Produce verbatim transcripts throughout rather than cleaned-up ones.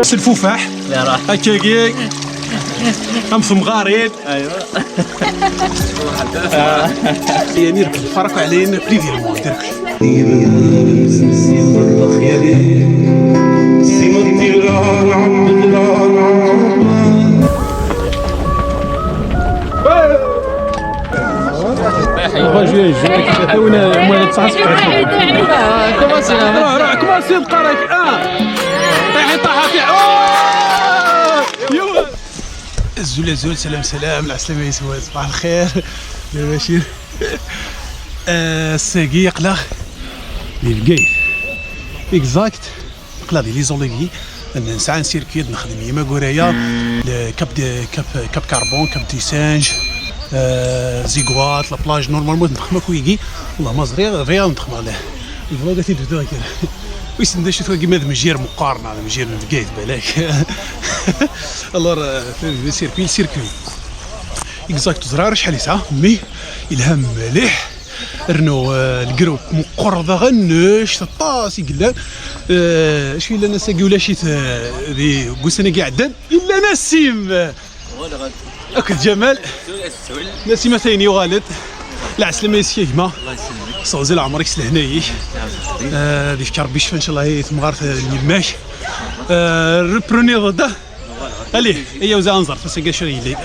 S lfufaḥ. Akkagi. Am temɣarin. Yeɛni rked lfarq ɛlayen pliviament. روح، روح، كوماسي. روح، روح، كوماسي القريك. اه. طيحي طاحة في، آه! يو. الزول، الزول، سلام، سلام، العسلامة يسوى، صباح الخير. لا ماشي. آه، الساقي يقلع. لي الكاين. اكزاكت. قلنا دي لي زوليغي، نسعى نسيركي نخدم يما كورايا، ل-، كاب دي، كاب، كاب كاربون، كاب دي سانج، آه، زيكوات، لا بلاج، نورمالمون نخدم كويكي. والله ما زريغ، غير نخدم عليه. الفلوغ تي دوزو كده. ويسن دا شو كيما هذا مجير مقارنة، هذا مجير من بقيت بالك. الور، آه، في سيركوي، سيركوي. اكزاكت، زرار شحال يسعى؟ مي الهام مليح. رنو، آه، الجروب مقرضة غنوش، تطاس يقلان. آه، شو إلا ناس يقول شي ت-، ذي قوسنا قاعدين. إلا نسيم. أكد جمال. نسيم ثاني وغالد. العسلامة يسكي جماعة. صوزي العمر يكسل هنايا. آه، ذي شكر بيش إن شاء الله هي ثم غارت الماش. آه، ريبروني ضده. Allez, ايا وزا انزر فاس كاع شري لي.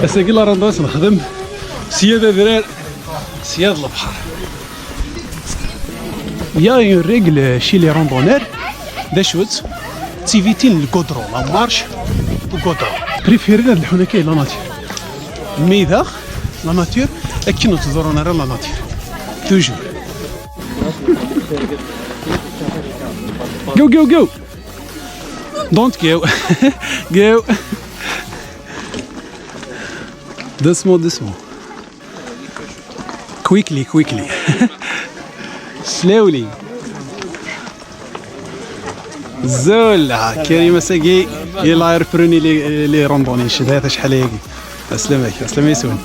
اساكي لا روندونس نخدم سياد ادرار، سياد البحر. يا اون ريغل شي لي روندونير، دا شوت تيفيتين الكودرو، لا مارش الكودرو. بريفيري هاد الحونه كاين لا ناتي. مي داغ لا ناتور، اكن تزورون راه لا ناتور. توجور. جو، جو، جو. دونت جو. جو. دوسمون، دوسمون. كويكلي، كويكلي. سلاولي. زول، آه، كريمة ساقي، يلا ربروني لي، لي روندوني، شدها شحال هيك. اسلمك، اسلم يسون.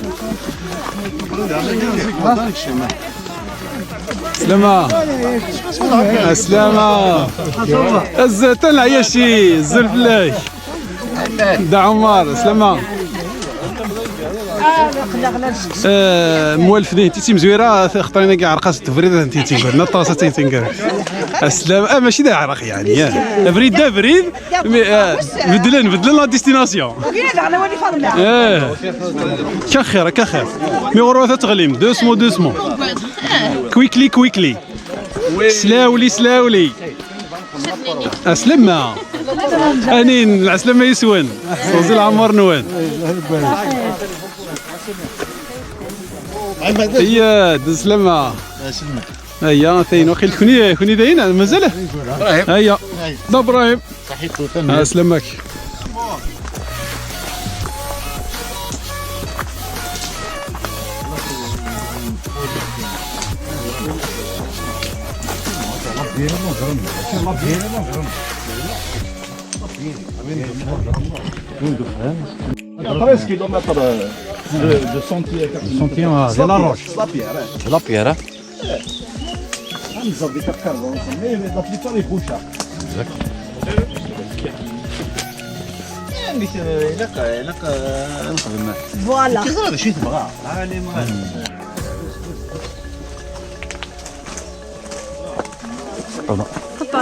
سلامة. اسلامة. الزيتون العياشي، الزول فلاك. دا عمر، سلامة. آه، موالف دين، تيتي مزويرة، خطينا كاع رقص التفريد، انت تنقول، نطاسة تنقول. السلام، آه، ماشي دا عرق يعني، آه. بريد دا بريد، مي، آه، بدلن، بدلن لا ديستيناسيون. اه. كخير، كخير. مي غروة تغليم، دوسمو، دوسمو. كويكلي، كويكلي. سلاولي، سلاولي. اسلمة. انين العسلامة يسون. صوزي العمر نوان. اياد، سلامة. ايا ثاين واقيل كوني، كوني داين مازال. ابراهيم. ايا. دا ابراهيم. صحيت وثاني. آه، سلامك. Treize kilomètres de, de sentier. Sentier, ah, de la roche. C'est la pierre, hein. C'est la pierre, hein. Nous avons des quatre carbons, mais la plupart est bouchard. D'accord. Eh, mais, euh, il a, il a, euh, voilà. Qu'est-ce que c'est, bras ? Allez, moi. Pardon. Papa.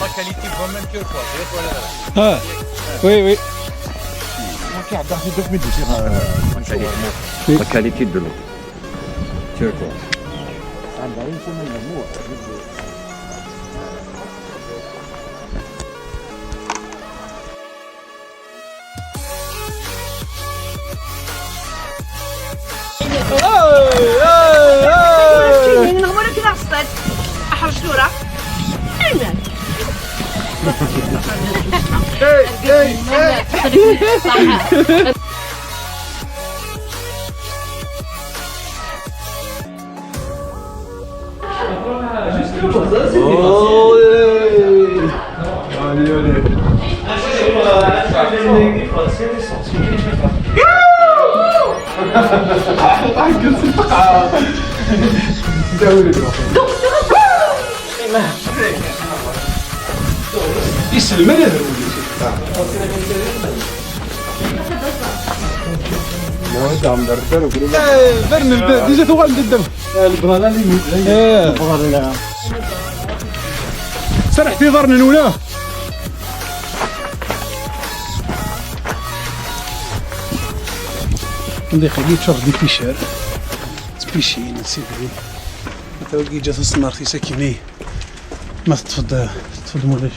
La qualité vraiment turquoise, c'est quoi là ? Ah, oui, oui. La qualité de l'eau. Turquoise. Nɣemur akken aɣesṭaṭ. Aḥrec tura. Amen. Iselman ad rewlen. Bernen, déjà tuɣal-d ddem. Lebɣala li. Serrḥet iḍarren-nwen. Nḍiq-agi yeččur d ipicar. Ttpicin, sibri. Ata wagi yeǧǧa taṣennart-is akkenni. Ma teṭṭfeḍ, teṭṭfeḍ mulac.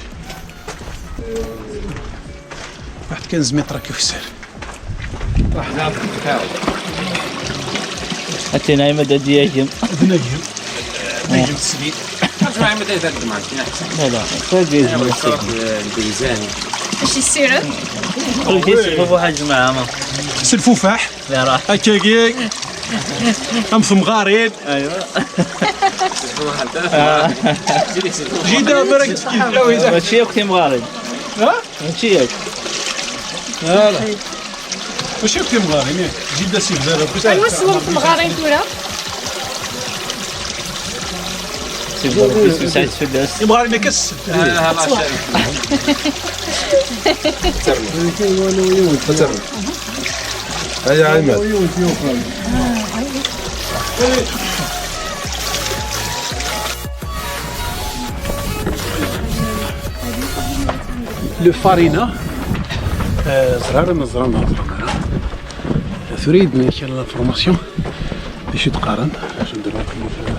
Waḥed kan zmiṭ akka ukessar. Akken ay ma d ad yagem. D nagem. Nagem tesli. Asma ay ma d ad ddmeɣ, kina ḥsan. La, la, tagi d nagem. Acu yessiren? Ur yessefuf waḥed jmaɛ, ama. S lfufaḥ. Akkagi. Am temɣarin. Aywa. Jida, barak. Mačči akk timɣarin. Ha? Mačči akk. Voilà. Mačči akk timɣarin, yak. Jida si bdal akk. Anwa ssem n temɣarin tura? Si Buṛbis u Saɛid Fellast. Timɣarin akka s-, ah, ha, ma. Aya, Ayman. Lfarina. Eh, ẓrar, ma ẓran, ma ẓran ara. Tura i d-nini kra l'information. D acu d-qqaren? Acu d-qqaren?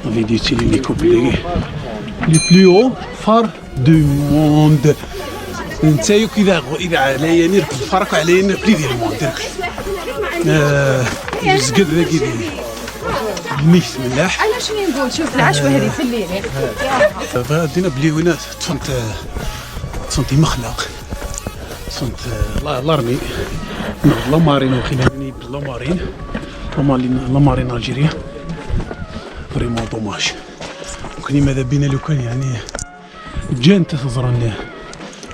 La vidéo yettili les couples dagi. Le plus haut phare du monde. Netta yakk i d aɣ-, i d ɛlayen, irkeb lfarq ɛlayen plus du monde. Eh, yezged dagi di, di nnig tmellaḥ. Dina belli wina ṭṭfent, ṭṭfent imexlaq. Ṭṭfent, eh, la, l'armée. Neɣ la marine, waqila d la marine. La marine, la marine algérienne. Vraiment dommage. Nekkni ma d abina lukan, yeɛni, ǧǧan-t ad t-ẓren.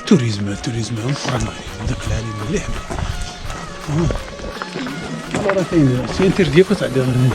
Turizm, turizm, meqqren, d aqlali mliḥ. Ah. Wala kayen, c'est interdit akk ad tɛeddiḍ ɣer din.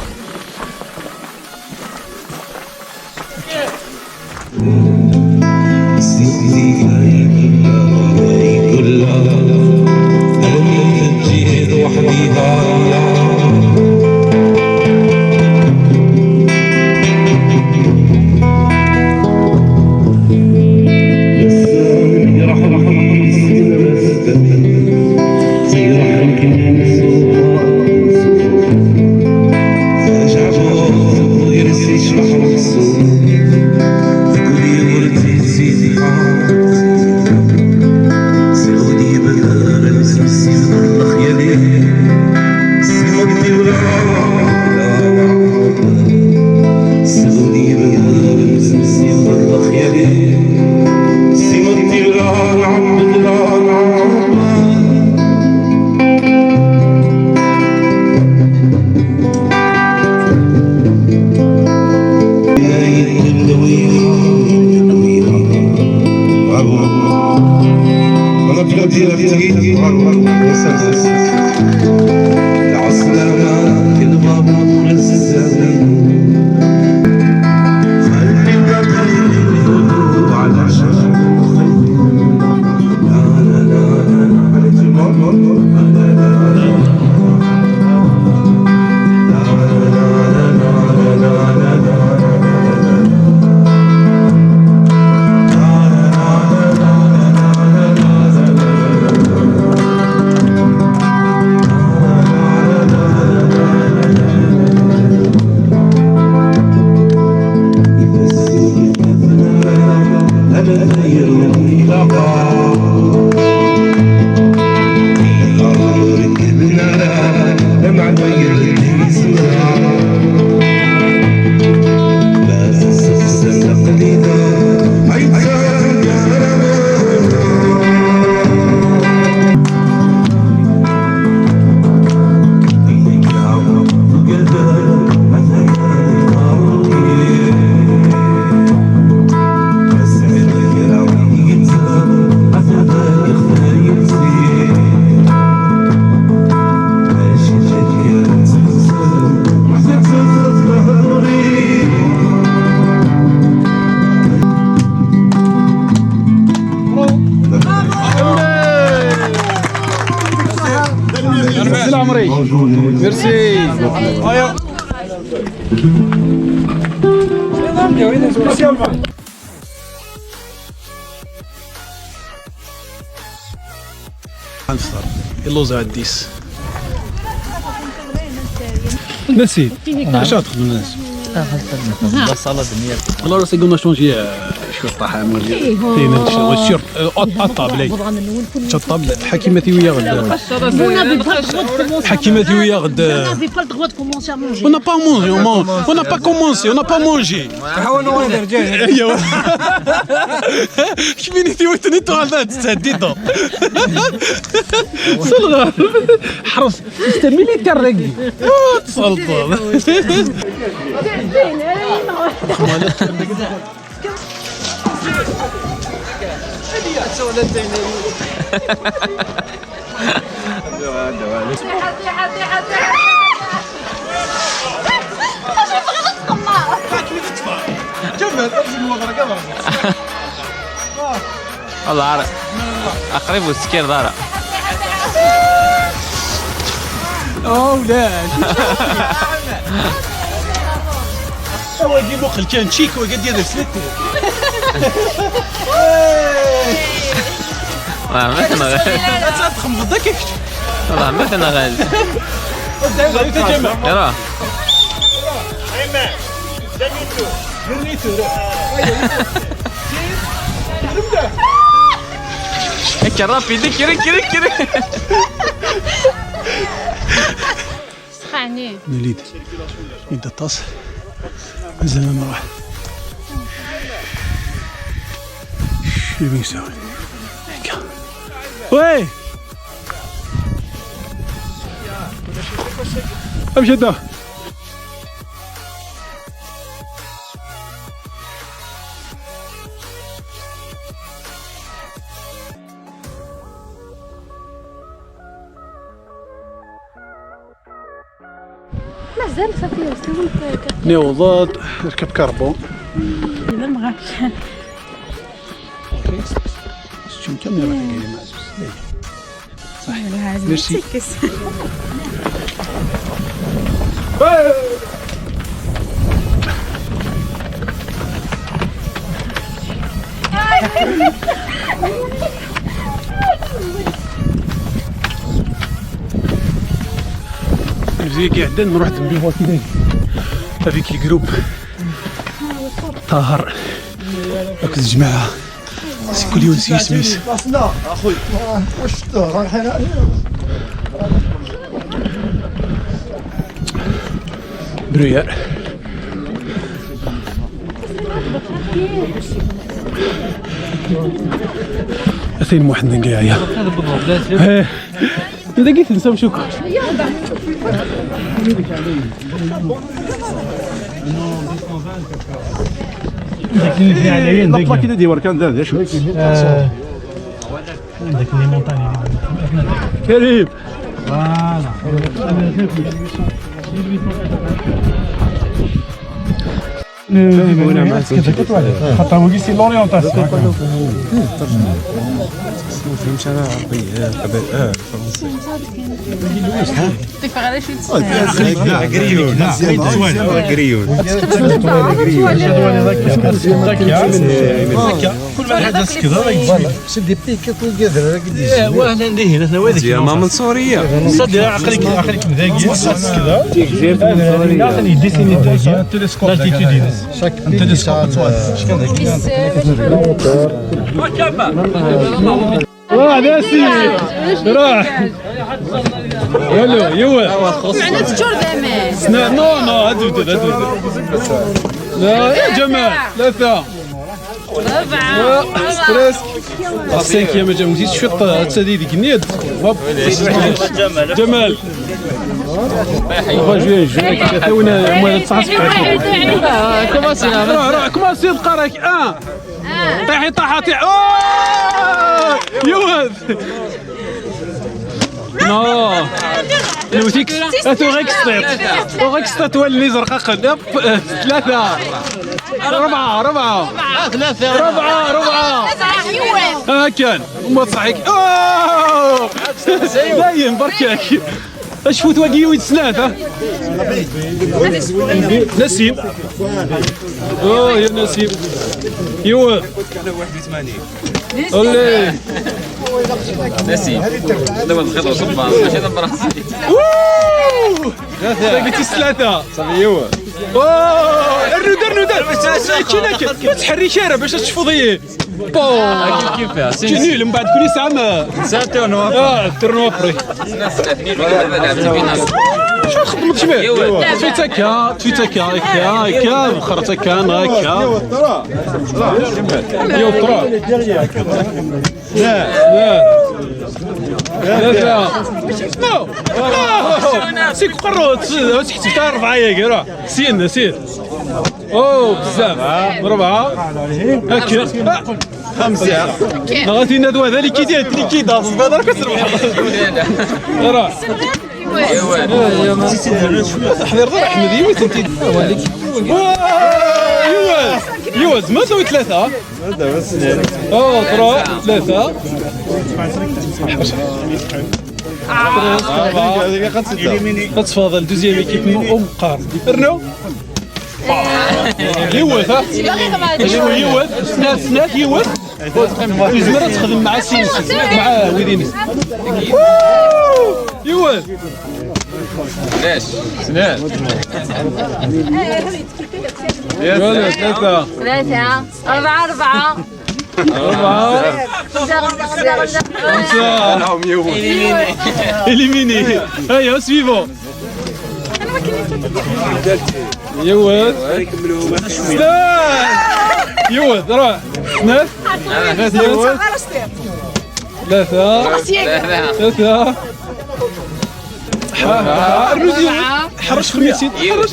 Bravo. On applaudit la petite. Bravo. Bravo. Merci. Merci. Acu ara txedmem? Alors, c'est qu'on a changé, euh, شوية طاحة، مولي. إيه، هو. فين نشرب؟ الشرب، آه، أط-، أطابلي. شطب، حكيمة ويا غدا. Vous n'avez pas le droit de commencer. حكيمة ويا غدا. Vous n'avez pas le droit de commencer à manger. On n'a pas mangé, on mange. On n'a pas commencé, on n'a pas mangé. أيوة. كمينيتي ويتني تو هذا تسديدو. صلغة. حرص. C'est militaire, règle. آه، تسلطن. والله عارف. قريب والسكير دارا. اوه لا. هو يجي مخ الكان تشيك وقد يدير سلتي. راه ما كان غير. تخم غدا كيف؟ راه ما كان غير. راه. هكا رابيد، كيري، كيري، كيري. سخاني. نوليد. يد الطاس. مازال نروح. شو يبي يسوي؟ هكا. وي! امشي انت. مازال صافي، وصلت. نوضت، ركب كربون. لا، ما غاكش. شتي كاميرا كاينة مع زوج. صح. ميرسي. نزيد كي عندنا نروح ندير كذا. هذيك الجروب. طاهر. هاك الجماعة. سي كل يوم سي سميس. اخوي. واش رايحين عليه؟ بروير. اثنين واحد من قاعية. ايه. دقيقة نسوي شكر. La plaque de Diwarkan, là, je suis. عندك لي مونتاني. كريم. Voilà. خاطر وي سي لوريونتاسيون. ما فهمتش انا عربي، آه، قبل، آه، فرنسي. تفرغ شي تسوال. قريون. قريون. كل ما حد سكت، هذا يجي. C'est des pays كيف الجزر، راك دير. إيه، واه، أنا نديه، أنا وين زعما من سوريا. صدي، عقلك، عقلك مذاكر. كذا. تيك جيب من سوريا. أنا يديسيني داكي. L'altitude. Chaque pays تلسكوب. راه ناسي. راه. والو، يوا. معنا تشور دامين. سنا-، نو، نو، هادو بدل، هادو بدل. لا، يا جمال، لا، فيها. ربعة. آه، بريسك. السانكيام جا مزيد شوية، آه، تسديد جنيد. هوب. جمال. هو جوي، جوي. كيف وين المهم تصحصح. آه، كوماسي. روح، روح، كوماسي تقراك. آه. طيحي، طاحتي. آه. يوه. نو. نوتيك. اتو غيك سطيت. وغيك سطيت ولي زرقاق. يب. ثلاثة. ربعة، ربعة. آه، ثلاثة. ربعة، ربعة. آه، كان. وما تصحيك. آه. دايم بركاك. Acfut wagi yiwit snat, ha? Nasim. Oh, ya Nasim. Yiwet. Olé. Nasim. Anda ma txiḍ uṣebbar, mačči d abraṣi. Woo! Tagi tis tlata. Sabi yiwet. Oh, rnu, rnu, rnu. Kina, kina. Ma tḥerrik ara bac ad tecfuḍ iyi. Bon. Kif kif, ya. Kini, lem bad kuni sam. Sa tournoi. Ah, tournoi après. شو خدمت شمال؟ تفيت هكا، تفيت هكا، هكا، هكا، بخرت هكا، انا هكا. يو ترى. لا، لا. لا، لا. نو. نو. سيك قروت، تحت تاع أربعة يا كرا. سين، سين. أوه، بزاف. أربعة. هكا. خمسة. نغاتي ندوة ذا ليكيدي، ليكيد، أصبح هذا كتربح. راه. تحضير ضرب أحمد يوز أنت. يوز، يوز، ما سوي ثلاثة؟ أوه، ترى، ثلاثة. تفضل، دوزيام ايكيب أم قارن. رنو. يوث، ها؟ يوث، يوث، سنات، سنات، يوث. يزمر تخدم مع سين، مع ويدين. يوث. ليش؟ سنات. يوث، ثلاثة. ثلاثة. أربعة، أربعة. أربعة. خمسة. خمسة. إليميني. هيا، سويفون. يوث. لا. يوث، راه. ناس. ناس يوث. ثلاثة. ثلاثة. ح-، ح-، حرش خميسين. حرش.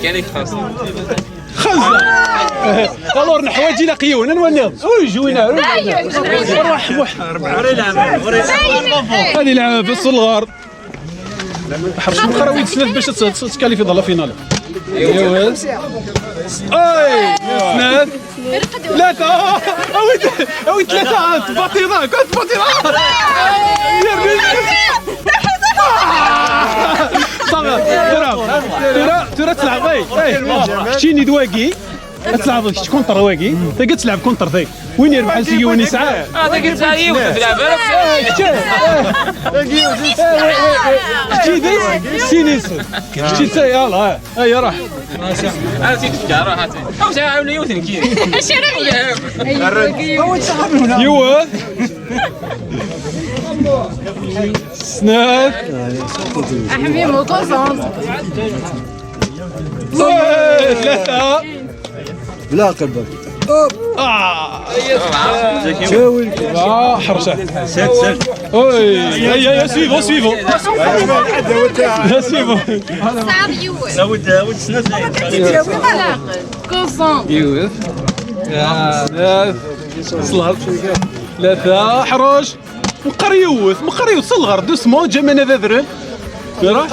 خمسة. الور نحواجي لا قيون، أنا ونيض. أوي، جوينا. روح، روح. هذه لعبة في الصغار. حرش مقرا ويتسلف باش تس-، تس-، تكاليفي ضل فينال. ايوا. اي، اثنان. ثلاثة. اوي، اوي، ثلاثة. باطيرة، كنت باطيرة. يا ربي. صافي، ترى، ترى، ترى تلعب، اي، اي. شتيني دواقي. تلعب كونتر واقي، تلقى تلعب كونتر ثاي. وين يربح سيو وين يسعى؟ هذا قلت سيو تلعب. شتي ذي؟ سينيس. شتي ثاي، يلا، ها. هيا، روح. أنا تيك تكا، روح، هاتي. أو ساعة ولا يوثن كي. يوه. سنات. أحمي مو كونسونت. إيه، ثلاثة. بلا قبل. آه. شاول. آه، حرشة. سير، سير. أوي. هيا، هيا، سويفو، سويفو. هيا، سويفو. صعب يوز. لا، ود، ود سنة. كوزون. يوز. يا، ثلاثة. ثلاثة، حروش. مقريوث، مقريوث، صلغر، دوسمون، جا من هذا ذرن. ها؟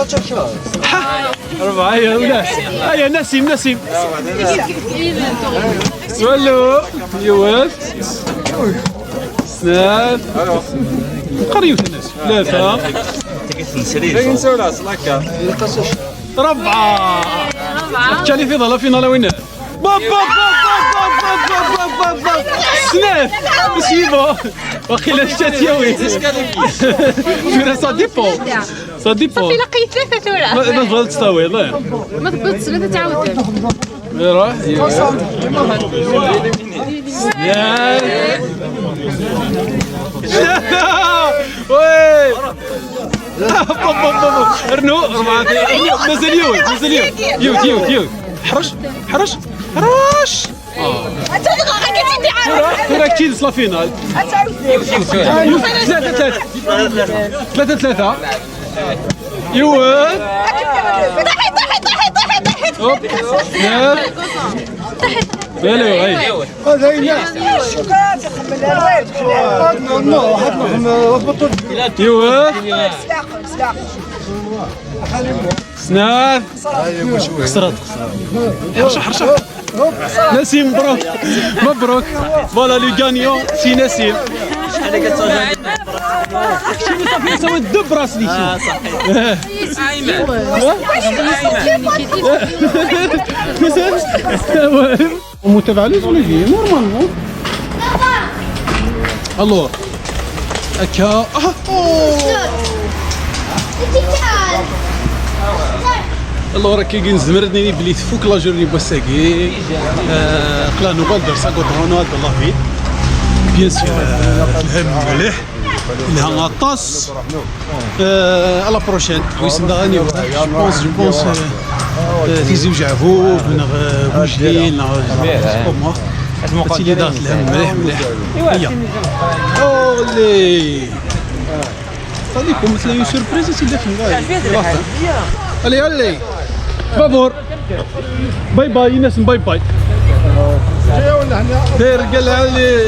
أربعة، يا ولا. هيا، نسيم، نسيم. ولو، يوث. اثنان. مقريوث الناس. ثلاثة. أربعة. كان في ظل فينا لوين؟ باب، باب، باب. سنات. سيبو. واقيلا شتات ياوي. ترى سا ديبون. سا ديبون. صافي، لقيت ثلاثة ثورة. ما، ما فضلت تساوي، لا. ما فضلت ثلاثة تعاود. يروح. يا. وي. بوم، بوم، بوم، بوم. رنو، أربعة. مازال يوت، مازال يوت. يوت، يوت، يوت. حرش، حرش، حرش. آه. كرة، كرة كتير، c'est la finale. ثلاثة ثلاثة. ثلاثة ثلاثة. يوه. طحت، طحت، طحت، طحت، طحت. هوب. يا. الو، هاي. هذا هي. شكرا، تقبل الوالد. هبطوا. يوه. سلاق، سلاق. سناث. خسرت، خسرت. حرشة، حرشة. نسيم، مبروك. مبروك. Voilà, le gagnant, c'est Nassim. كتسوى دو براسلي. اه، صحيح. ايمن. المهم. ومتابعة لي زوليفي نورمالمون. الور هكا. آه. الور هكا كي نزمر نيني بلي تفوك لا جورني بوساكي. آه، قلا نوبال دار ساكو درونا دو لا فيت. بيان سور، آه، الهم مليح. لها طاس. آه، على بروشين ويسن داغاني. جو بونس جو بونس تيزي وجعفوف نغ بوجليل نغ كوما. هاتي لي دارت الهم مليح مليح. هي اولي. صديقكم مثل اون سوربريز تي داخل. الي الي. بابور. باي باي ناس، باي باي. داير قال علي.